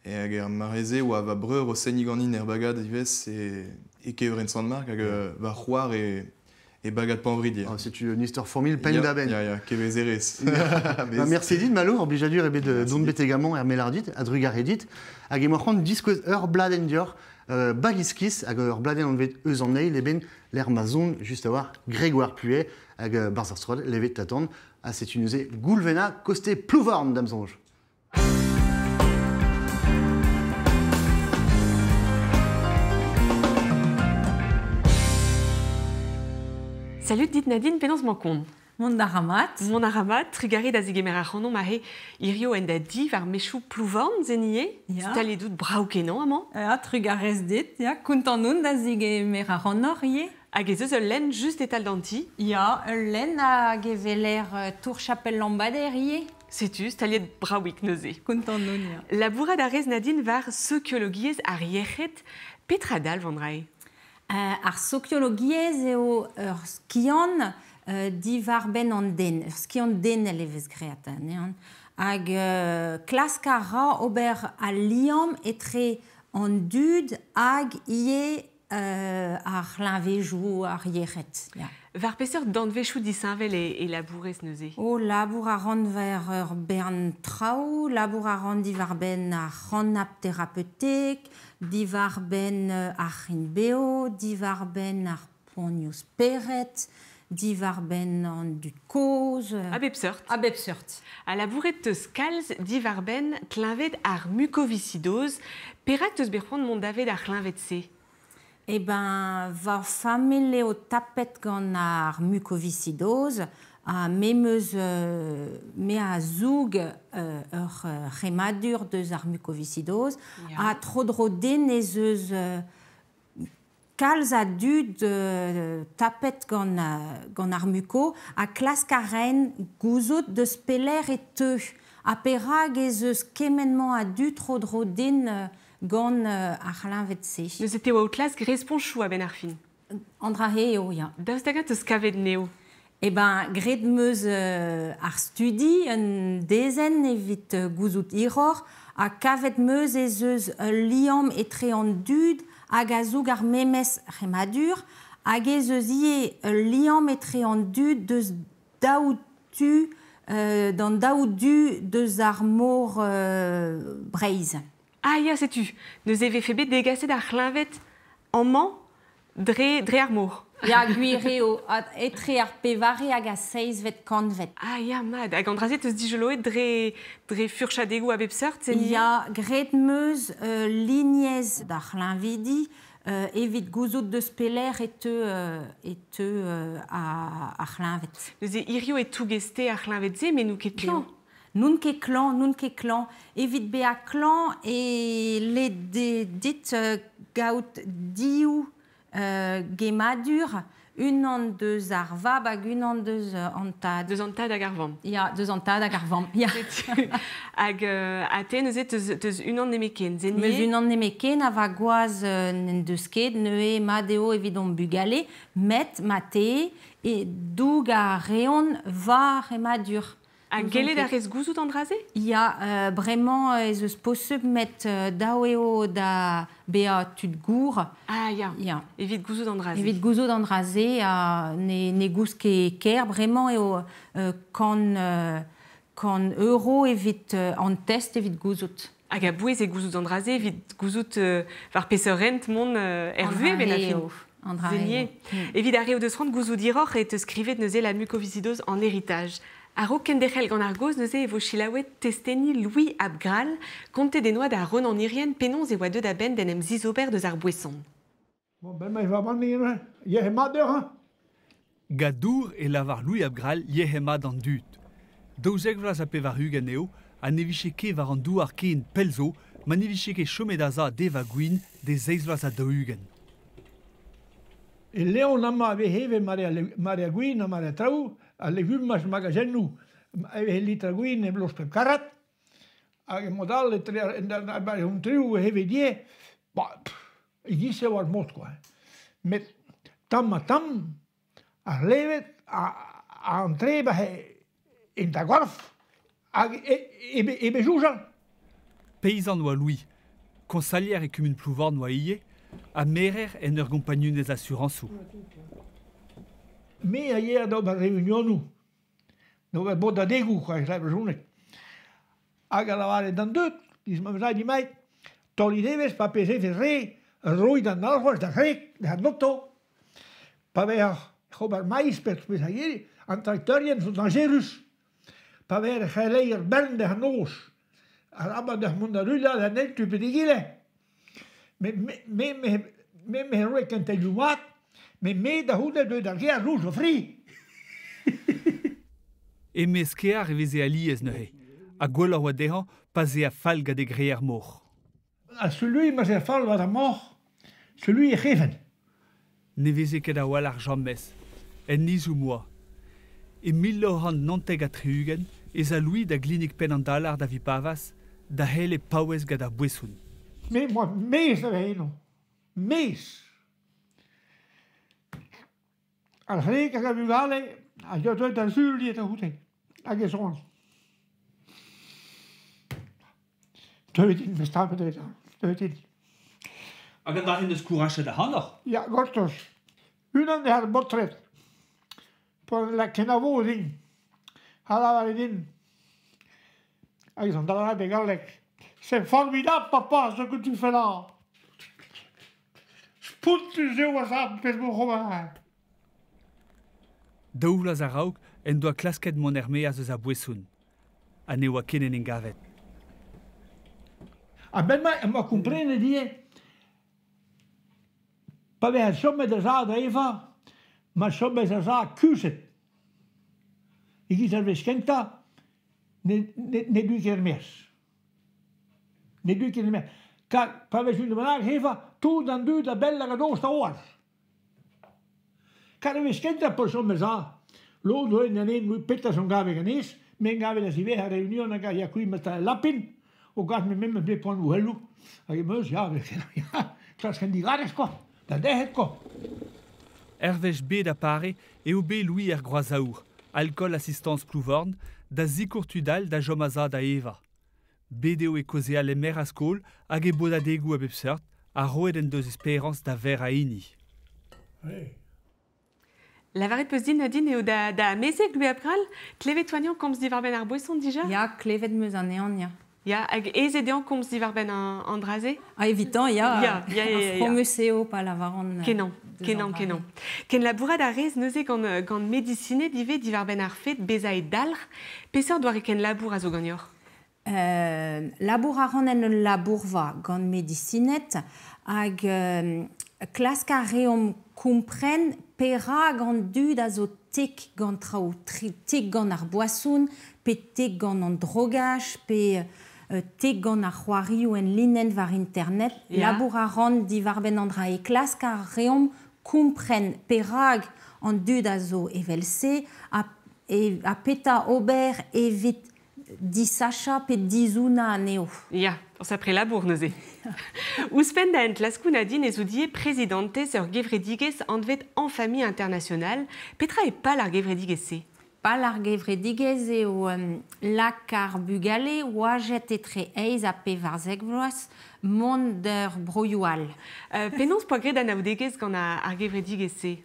S9: E hag er mare-se oa va breur o seniñ ganin er bagad ivez e kevrenn Sant-Mark hag va c'hoar e bagad Panvrid, ya.
S2: Ah, setu un istor familh penn-da-benn.
S9: Ya, kevezerezh.
S2: Ba, merci dit, Malo, ur blijadur ebet dont betek amañ er Melardit, a-drugarez dit. Hag emañ c'hoant diskouez ur bladenn dioc'h Baliskis hag ur bladenn anvet eus an eil eben l'er ma zon just a-walc'h Grégoire Puet hag barzh ar strollad levet tatan. Ha setu neuze Goulvena koste Plouvorn da'm soñj.
S1: Salut dit Nadine, penaos mañ kont?
S11: Mont a ra mat.
S1: Mont a ra mat, trugarez da zegemer ac'hanomp aze hirio en da di war mechoù Plouvorn, zenie.
S11: Ya.
S1: Staliet out brav kenañ amañ.
S11: Ya, trugarez dit, ya, kontant on da zegemer ac'hanoc'h ivez.
S1: Hag ez eus ul lenn just e-tal d'an ti.
S11: Ya, ul lenn hag e weler Tour Chapel Lambader ivez.
S1: Setu, staliet bravik neuze.
S11: Kontant on, ya.
S1: Labourat a rez Nadine war sokiologiezh ar yec'hed. Petra dalv an dra-se?
S11: Ar sokiologiezh eo ur skiant diwar-benn an den, ur skiant denel e vez graet anezhañ. Hag klask a ra ober al liamm etre an dud hag ivez ar c'hleñvejoù, ar yec'hed. Ya.
S1: War peseurt danvezioù disheñvel e labourez neuze?
S11: O, labour a ran war ur bern traoù, labour a ran diwar-benn ar c'hannab terapeutek, diwar-benn ar c'hrign-bev, diwar-benn ar poanioù spered, diwar-benn an dud kozh.
S1: A bep seurt.
S11: A bep seurt.
S1: Ha labouret teus kalz diwar-benn kleñved ar mukoviscidoz. Perak teus bet c'hoant mont davet ar c'hleñved-se?
S11: Eh ben, va familh eo tapet gant ar mukoviscidoz, ha me 'meus me a zoug ur c'hemmadur deus ar mukoviscidoz, ha tro-dro din ez eus kalz a dud tapet gant ar muko, ha klask a raen gouzout deus pelec'h e teu. Ha perak ez eus kement-mañ a dud tro-dro din gant ar c'hleñved-se.
S1: Neuze te oa o klask responchoù a-benn ar fin?
S11: An dra-se eo, ya.
S1: Daoust hag-eñ teus kavet anezho?
S11: Eh ben, graet 'm eus ar studi, un dezenn evit gouzout hiroc'h,
S6: Ha kavet meus ez eus ul liamm etre an dud hag a zoug ar memes c'hemmadur, hag ez eus ivez ul liamm etre an dud deus daou tu, d'an daou du deus ar mor Breizh.
S1: Ah ya, setu. Neuze e vefe bet degaset ar c'hleñved amañ dre ar mor.
S6: Ya, gwir eo, etre ar pevare hag ar seizhvet kantved.
S1: Ah ya, mat. Hag an dra-se teus dijoloet dre furchadegoù a bep seurt, se
S6: Ya, graet 'meus lignez d'ar c'hleñvidi evit gouzout deus pelec'h e teu ar c'hleñved.
S1: Neuze hirio e tougez-te ar c'hleñved-se, met n'out ket klañv.
S6: N'on ket klañv, n'on ket klañv. Evit bezañ klañv e le dit gaout div gemmadur, unan deus ar vab hag unan deus an tad.
S1: Deus an tad hag ar vamm.
S6: Ya, deus an tad hag ar vamm, ya.
S1: Hag ha te neuze teus unan nemetken,
S6: se Meus unan nemetken, ha va gwaz n'en deus ket, neuze mat eo evit hon bugale, met ma te e doug a reont war c'hemmadur.
S1: Ha gellet a rez gouzout an dra-se?
S6: Ya, bremañ ez eus posubl, met dav eo da bezañ tud gour.
S1: Ah ya,
S6: ya.
S1: Evit gouzout an dra-se.
S6: Evit gouzout an dra-se, ha ne goust ket ker. Bremañ eo 100 euro evit an test evit gouzout.
S1: Hag a bouez e gouzout an dra-se evit gouzout war peseurt hent mont er vuhez ben a fin.
S6: An dra eo.
S1: Evit ar re o deus c'hoant gouzout hiroc'h e teus skrivet neuze la mucoviscidose en héritage. A-raok kenderc'hel gant ar gaoz neuze e vo selaouet testeni Louis Abgral, kontet en doa da Ronan Hirrien penaos e oa deuet a-benn d'en em zizober deus ar boeson.
S12: Bon, ben, ma va banni, yec'hed mat deoc'h, hein.
S7: Gadour e lavar Louis Abgral yec'hed mat d'an dud. 92 eo, ha ne vije ket war an douar ken pell zo, ma ne vije ket chomet a-sav d'evañ gwin d'e 47.
S12: E Leon amañ a vez evet mare a gwin ha mare a traoù, a legumaj magazennoù, e vez litr a gwin e bloaz pep karrad, hag e mod all etre ar un trioù e evet ivez, ba, e-giz eo ar mod quoi. Met tamm ha tamm, ar c'hleñved a antre ba en da gorf hag e be soñjal.
S7: Peizant oa Louis, koñsailher e kumun Plouvorn oa ivez, ha merer en ur gompagnunezh asurañsoù.
S12: Me a yea d'ober reunionoù, d'ober bodadegoù, quoi, e brezhoneg. Hag a lavare d'an dud, diz ma vezañ dimait, taolit evezh pa pez evezh re, roit an alc'hwez d'ar c'hreg, d'ar loto. Pa vez ober maiz per pezh a yere, an traktorien zo dañjerus. Pa vez c'helleier bern d'ar noz, arabat deoc'h mont da ruilhañ d'an eil tu pe d'egile. Me roe kentelioù mat, met me da c'houde deuet d'ar gêr rous o fri.
S7: E-maez kêr e veze alies neuze, ha gwelloc'h oa dezhañ pa 'z ea fall gant e greier-moc'h.
S12: Ha celui ma 'z ea fall war ar moc'h, celui e c'hefen.
S7: Ne veze ket a-walc'h james, en nizoù moa. E 1979 ez a Louis da glinik penn an dalar da Vipavas da c'helle paouez gant ar boeson.
S12: Me, moi, mez a vez eno. Mez. Ar c'hreg hag ar vugale a ya deuet da sul liet a c'houde. Hag e soñj. Deuet int, meus tapet deuet, deuet int.
S7: Hag an dra-se deus kourachet ac'hanoc'h?
S12: Ya, gortoz. Unan eo ar baotred. Pa la kenavo din. Ha lavare din. Hag ez an da e galleg. C'est formidable, papa, ce que tu fais là. Spontus eo a zad pezh mo c'hober.
S7: Daou vloaz a-raok en doa klasket mont er-maez eus ar boeson. Ha ne oa ket en em gavet.
S12: Ha ben ma komprenet ivez, pa vez chomet a-sav da evañ, ma chomet a-sav kuzhet. E-giz ar wech kentañ, ne deu ket er-maez. Ne deu ket er-maez. Kar pa vez unan bennak evañ, tout an dud a bell hag a dost a oar. Kar ar wech kentañ pa chom a-sav, lod oa en en petra son gave ganez, men gave da ziwezhañ ar reunion hag a ya kuit met lapin, o gas me memes bet poan ouelloù, hag e meus, ya, ya, klask an digarez, quoi, da dec'het, quoi.
S7: Hervez bet a pare eo bet Louis er Groazaour, Alcool Assistance Plouvorn, da zikour tud all da chom a-sav da evañ. Bet eo e kaozeal e meur a skol hag e bodadegoù a bep seurt ha roet en deus esperañs da veur a hini.
S1: Lavaret peus din Nadine eo da amezeg Louis Abgrall, klevet oa komz diwar-benn ar boeson dija?
S11: Ya, klevet 'm eus anezhañ, ya.
S1: Ya, hag aes eo dezhañ komz diwar-benn an dra-se?
S11: Ah, evitañ, ya.
S1: Ya, ya, ya, ya.
S11: Fromus eo pa lavaran.
S1: Kenañ, kenañ, kenañ. Ken labourat a rez neuze gant medisined ivez diwar-benn ar fed bezañ e dalc'h. Peseurt doare ken labour a zo ganeoc'h?
S11: Labour a ran en ul labourva gant medisined hag klask a reomp kompren perak an dud a zo tik gant traoù, tik gant ar boason, pe tik gant an drogach, pe tik gant ar c'hoarioù en linenn war internet. Labour a ran diwar-benn an dra e klask a reomp kompren perak an dud a zo evel-se ha petra ober evit disachañ pe dizounañ anezho.
S1: Ya, ur sapre labour neuze. Ouzhpenn da enklaskoù Nadine ez out ivez prezidantez ur gevredigezh anvet En Famille Internationale. Petra eo pal ar gevredigezh-se?
S11: Pal ar gevredigezh eo lak ar bugale oajet etre eizh ha pevarzek vloaz mont d'ur broioù all.
S1: Penaos poa graet anaoudegezh gant ar gevredigezh-se?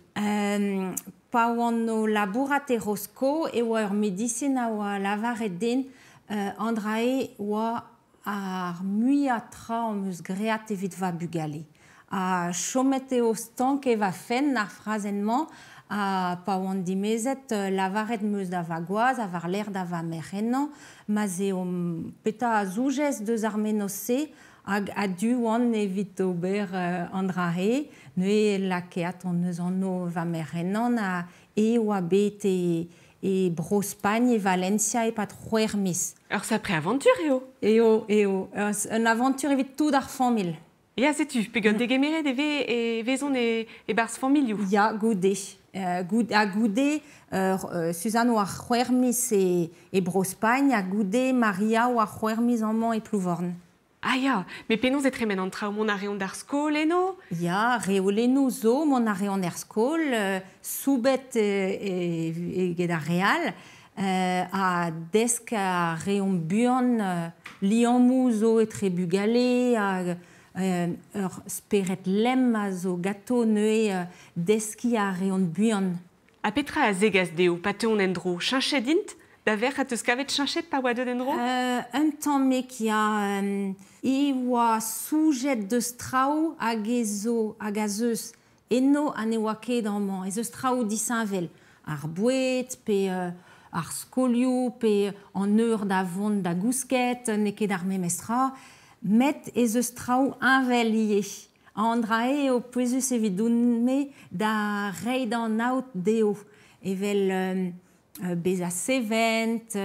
S11: Pa oan o labourat e Rosko e oa ur medisin a oa lavaret din an dra-se oa ar muiañ tra am eus graet evit va bugale. Ha chomet eo stank e va fenn ar frazenn-mañ ha pa oan dimezet lavaret 'm eus da va gwaz ha war-lerc'h da va merc'h ennañ ma'z eo petra a zoujez deus ar mennozh-se hag a-du oan evit ober an dra-se. Neuze lakaet hon eus anv va merc'h ennañ ha e oa bet e Bro-Spagn, e Valencia e-pad c'hwec'h miz.
S1: Ur sapre avantur eo?
S11: Eo, eo. Un avantur evit tout ar familh.
S1: Ya, setu, peogwir degemeret e vez e vezont e-barzh familhoù.
S11: Ya, goude. Ha goude, Suzanne oa c'hwec'h miz e Bro-Spagn, ha goude Maria oa c'hwec'h miz amañ e Plouvorn.
S1: Ah ya, met penaos e tremen an traoù mont a reont d'ar skol eno?
S11: Ya, reolennoù zo mont a reont er skol, soubet eget ar re all, ha desk a reont buan liammoù zo etre bugale hag ur spered lemm a zo ganto neuze deskiñ a reont buan.
S1: Ha petra a zegas dezho pa teuont en-dro? Cheñchet int? Da verc'h a teus kavet cheñchet pa oa deuet en-dro?
S11: Un tammig ya. E oa soujet deus traoù hag e zo hag a zeus eno ha ne oa ket amañ. Ez eus traoù disheñvel. Ar boued pe ar skolioù pe an eur da vont da gousket, n'eo ket ar memes tra. Met ez eus traoù heñvel ivez. An dra eo pouezus evidoun-me da reiñ d'an aod dezho. Evel bezañ sevent,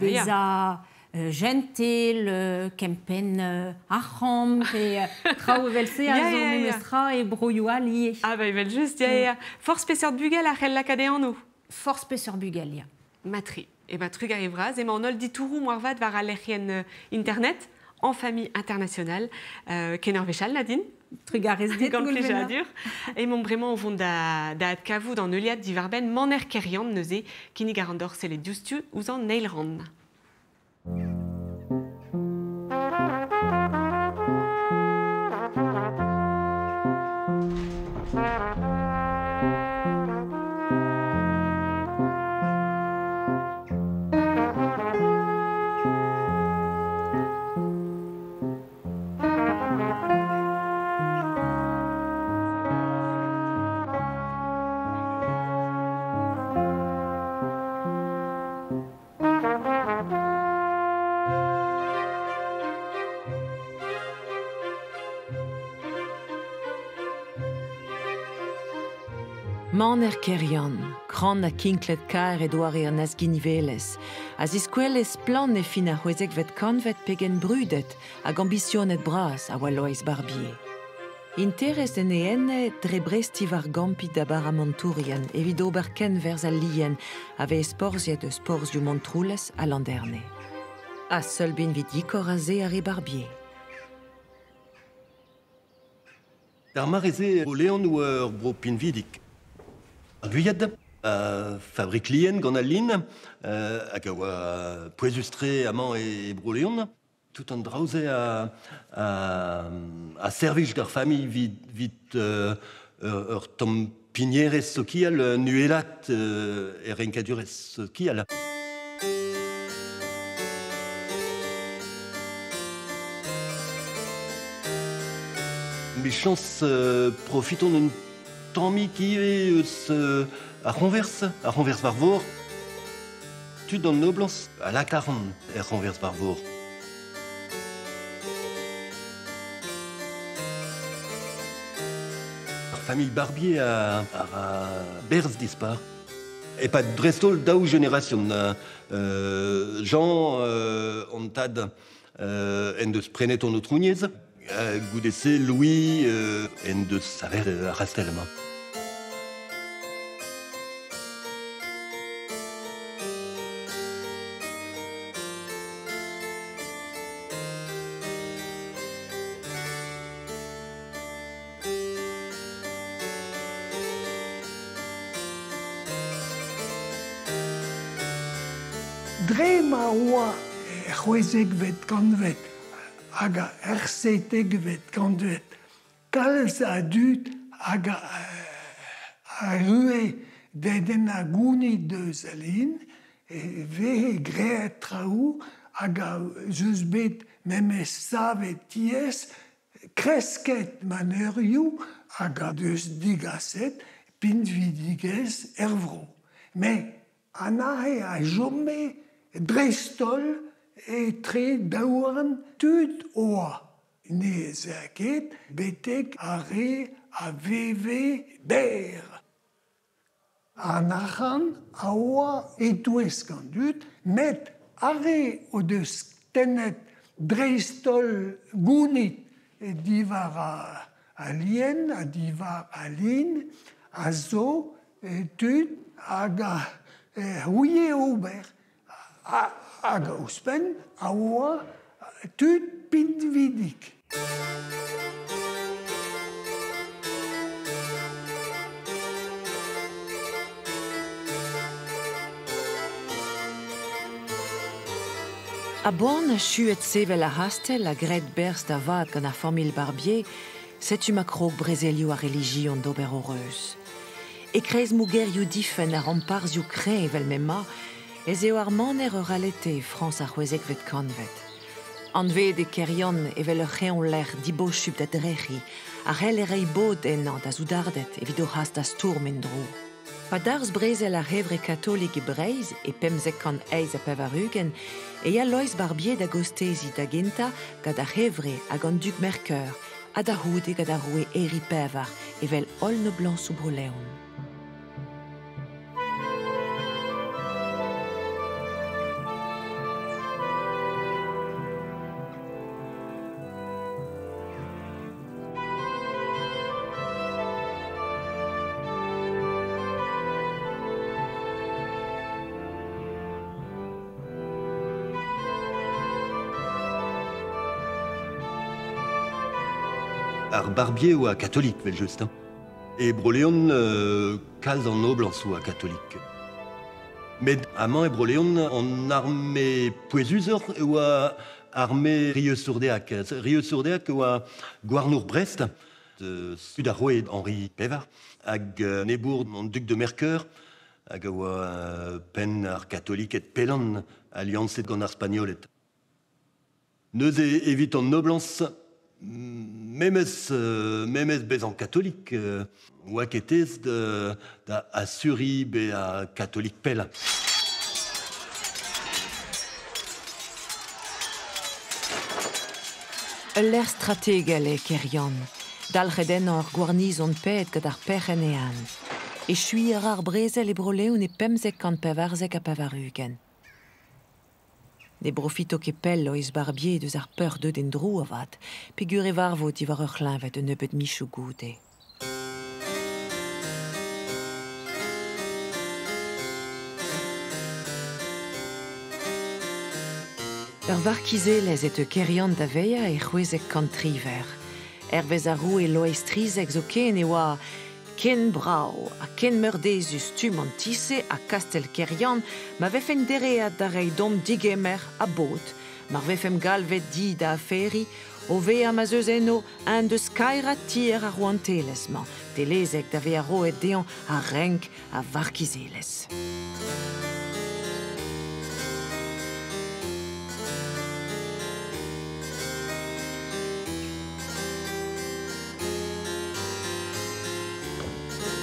S11: bezañ gentil, kempenn ar c'hamp, pe traoù evel-se a zo memes tra e broioù all ivez.
S1: Ah bah evel-just, ya, ya. Forzh peseurt bugel a c'hell lakaat e anv?
S11: Forzh peseurt bugel, ya.
S1: Matri. E ba trugarez vras, emañ an holl ditouroù moarvat war al lec'hienn internet, En Famille Internationale. Ken ur wech all, Nadine?
S11: Trugarez dit,
S1: Gant plijadur. Emaomp bremañ o vont da adkavout an heuliad diwar-benn Maner Keryann neuze, kinnig a ran deoc'h sellet diouzhtu ouzh an eil rann.
S13: Maner Keryann, krann ha kinklet kaer e doare an azginivelezh, a ziskouele splann e fin ar c'hwezekvet kantved pegen brudet hag ambisionet bras a oa Loeiz Barbier. Interest en e ene dre brestiñ war gampi da baramantourien evit ober kenwerzh al lien a vez porzhiet eus porzhioù Montroulez ha Landerne. Ha seul binvidikoc'h a se ar re Barbier.
S14: D'ar mare-se, Bro-Leon oa ur bro pinvidik. Ar gwiad, fabrik lien gant al lin, hag a oa pouezus-tre amañ e Bro-Leon. Tout an draoze a servij d'ar familh vit ur tamm pignerez sokial, nuelat e renkadurez sokial. Michans profiton un tammig ivez eus ar c'honvers war vor. Tud an noblañs a lakaran er c'honvers war vor. Ar familh Barbier a berz dispar. E pa dreistholl daou generasion. Jean an tad en deus prenet an otrouniez. Goude-se Louis en deus savet ar c'hastell emañ.
S15: Dre ma oa c'hwezekvet kantved hag ar seitekvet kantved, kalz a dud hag a rue deden a gounid deus alin, e vehe graet traoù hag a zeus bet memes savet tiez, kresket maneurioù hag a deus digaset pinvidigezh er vro. Met an ahe a chome dreist-holl etre daouarn tud oa. Ne ez a ket betek ar re a veve berr. An arc'hant a oa e-touesk an dud, met ar re o deus tennet dreist-holl gounid diwar a lien, ha diwar a lin, a zo tud hag a c'houie ober. Hag ouzhpenn a oa tud pinvidik.
S13: A boan a chuet sevel ar c'hastell a graet berzh da vat gant ar familh Barbier, setu ma krog brezelioù ar relijion d'ober o reuz. E kreiz mogerioù difenn ar ramparzhioù kreñv evel m'emañ, ez eo ar maner ur alete e Frañs ar c'hwezekvet kantved. Anvet e Keryann evel ur c'hreñv-lec'h dibochub da drec'hiñ, a c'hell e reiñ bod ennañ da soudarded evit o c'has da stourm en-dro. Pa darzh brezel ar c'hevre katolik e Breizh e 1588 e ya Loeiz Barbier da gosteziñ da gentañ gant ar c'hevre hag an dug Mercœur, ha da c'houde gant ar roue Herri Pevar evel holl noblañsoù Bro-Leon.
S14: Ar Barbier oa katolik, vel just. Hein. E Bro-Leon, kalz an noblañs oa katolik. Met amañ e Bro-Leon, an arme pouezusoc'h oa arme Rieux-Sourdeac. Rieux-Sourdeac oa gouarnour Brest, sud ar roue Henri Pevar, hag nebour an dug de Mercœur, hag a oa penn ar katoliked pellan aliañset gant ar Spagnoled. Neuze evit an noblañs, memes bezañ katolik, oa ketez da asuriñ bezañ katolik pellañ.
S13: Ul lec'h strategel eo Keryann, dalc'het ennañ ur gwarnizon paeet gant ar perc'henn ehan. Echuiñ a ra ar brezel e Bro-Leon e 1594. Ne brofito ket pell Loeiz Barbier deus ar peur deut en-dro avat, peogwir e varvo diwar ur c'hleñved un nebeud michoù goude. Ur varkizelezh e teu Keryann da vezañ e 1618. Hervez ar roue Loeiz XIII zoken e oa ken brav ha ken meurdezus stumm an ti-se ha kastell Keryann ma vefen dereat da reiñ deomp digemer ha bod, Mar vefem galvet di da aferi, o vea ma zeus eno un deus kaera tier ar rouantelez-mañ, telezek da vea roet dean a renk a varkizelez.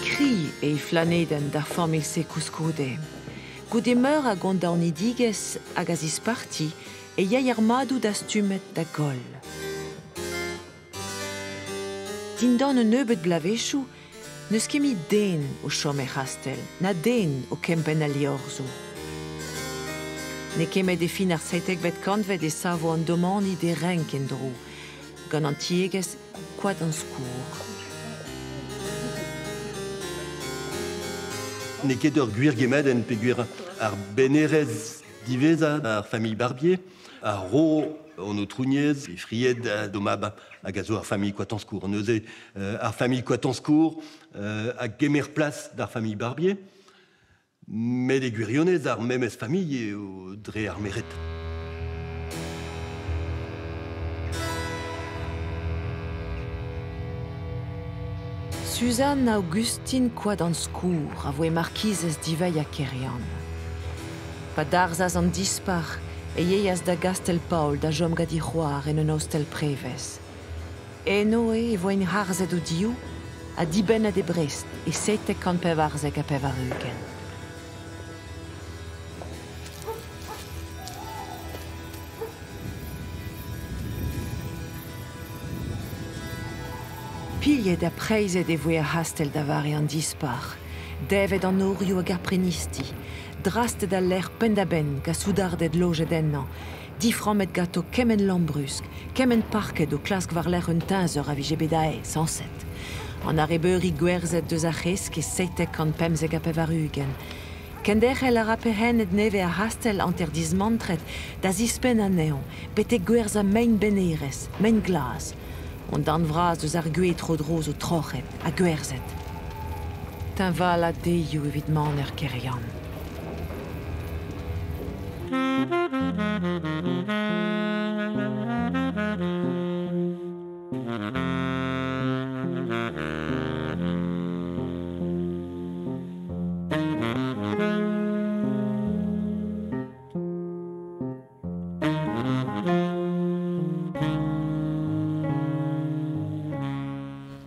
S13: Kri e flaneden d'ar familh-se koulskoude. Goude meur a gondaonidigezh hag a zisparti e yay ar madoù dastumet da goll. Dindan un nebeud blavezhioù n'eus ket mui den o chom er c'hastell, na den o kempenn al liorzhoù. N'eo ket e fin ar 17vet kantved e savo an domani d'e renk en-dro, gant an tiegezh koad an skourr.
S14: N'eo ket ur gwir gemmadenn peogwir ar bennerez diwezhañ ar familh Barbier, ar ro an aotrouniezh, e fried d'o mab hag a zo ar familh Coatanscourt. Neuze ar familh Coatanscourt a gemer plas d'ar familh Barbier, met e gwirionez ar memes familh eo dre ar meret.
S13: Suzanne Augustine Koadanscourt a voe markizez divailh a Kerian. Pa darzhas an dispac'h e yeas da Gastel-Paol da chom gant he c'hoar en un ostel prevez. Eno eo e voent harzet o div ha dibennet e Brest e 1794. Pilhet ha preizhet e voe ar c'hastell da vare an dispac'h, devet an norioù hag ar prenisti, drastet al lec'h penn-da-benn gant soudarded lojet ennañ, diframmet ganto kement lambrusk, kement parket o klask war-lerc'h un teñzor a vije bet aes, sañset. An arrebeuri gwerzhet deus ar c'hresk e 795. Kenderc'hel a ra perc'henned nevez ar c'hastell hanter dismantret da zispenn anezhañ, betek gwerzhañ mein bennerezh, mein glas. An darn vras deus ar gwez tro-dro zo troc'het ha gwerzhet. Teñvalaat deioù evit maner Keryann.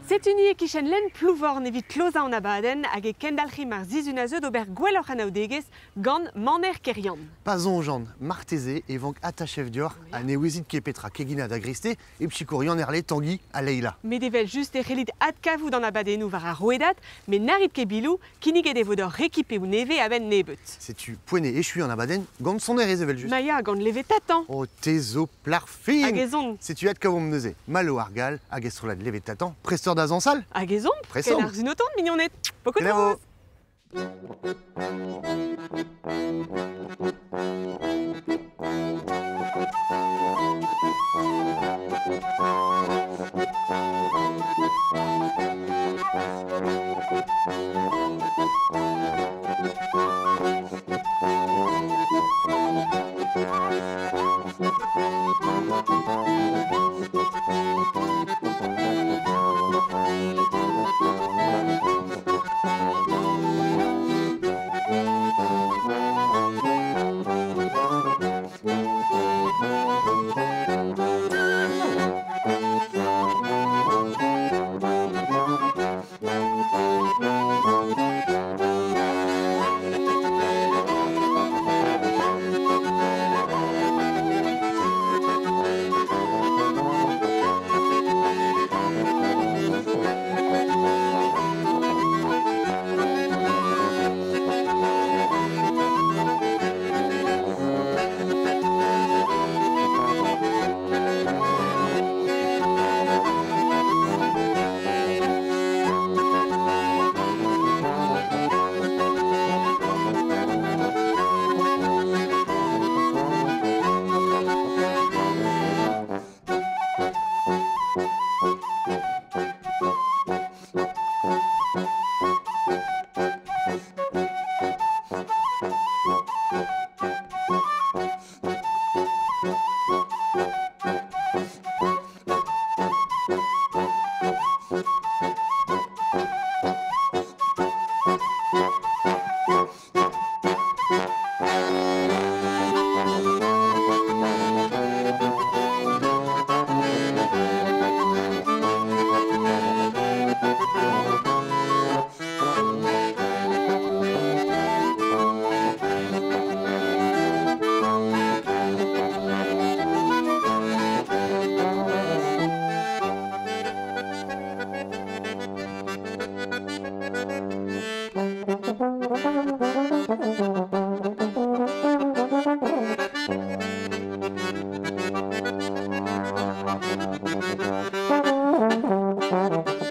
S1: Setu ni e-kichen lenn Plouvorn evit klozañ an abadenn hag e kendalc'himp ar sizhun a zeu d'ober gwelloc'h anaoudegezh gant Maner Keryann.
S2: Pa soñjan, marteze e vank atachef deoc'h ha ne ouezit ket petra keginañ da Griste e psikour Yann-Herle, Tangi ha Leila.
S1: Met evel-just e c'hellit adkavout an abadennoù war ar rouedad, met na rit ket biloù, kinniget e vo deoc'h rekipeoù nevez a-benn nebeut.
S2: Setu poent eo echuiñ an abadenn gant sonerezh evel-just.
S1: Ma ya, gant Levetatan.
S2: O, te zo plac'h fin!
S1: Hag ez on.
S2: Setu adkavomp neuze Malo ar Gall hag e strollad Levetatan, prest oc'h da zañsal?
S1: Hag ez omp,
S2: Prest
S1: ken
S2: omp.
S1: ar sunotan, mignoned. Beaucoup de
S2: Kenavo.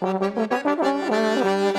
S11: Thank you.